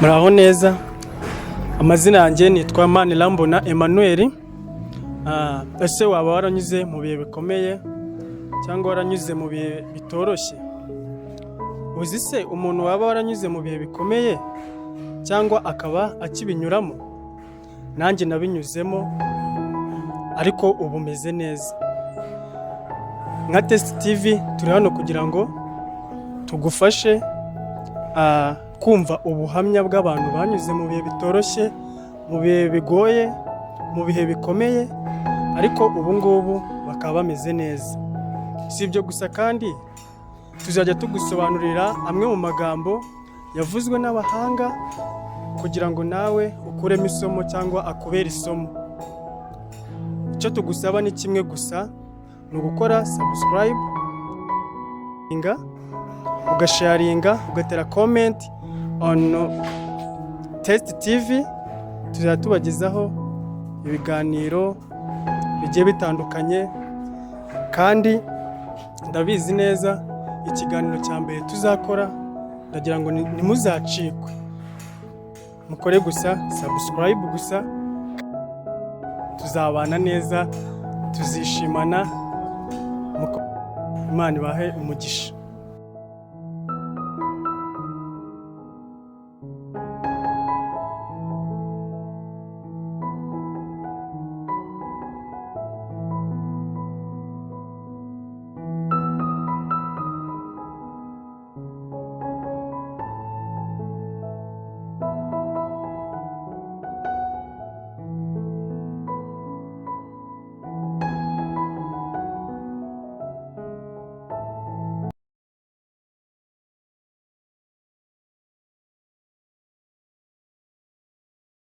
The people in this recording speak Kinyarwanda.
Muraho neza, amazina yanjye nitwa Manirambona Emmanuel. Ese waba waranyuze mu bihe bikomeye cyangwa waranyuze mu bihe bitoroshye? Uzi se umuntu waba waranyuze mu bihe bikomeye cyangwa akaba akibinyuramo? Nanjye nabinyuzemo, ariko ubu meze neza. Nka Test TV turi hano kugira ngo tugufashe kumva ubuhamya bw'abantu banyuze mu bihe bitoroshye, mu bihe bigoye, mu bihe bikomeye, ariko ubu ngubu bakaba bameze neza. Si ibyo gusa kandi, tuzajya tugusobanurira amwe mu magambo yavuzwe n'abahanga kugira ngo nawe ukuremo isomo cyangwa akubere isomo. Icyo tugusaba ni kimwe gusa, ni ugukora subscribe, ugasharinga, ugatera comment on Test TV. Tuzajya tubagezaho ibiganiro bigiye bitandukanye, kandi ndabizi neza ikiganiro cya mbere tuzakora, ndagira ngo ntimuzacikwe. Mukore gusa subscribe gusa, tuzabana neza, tuzishimana. Imana ibahe umugisha.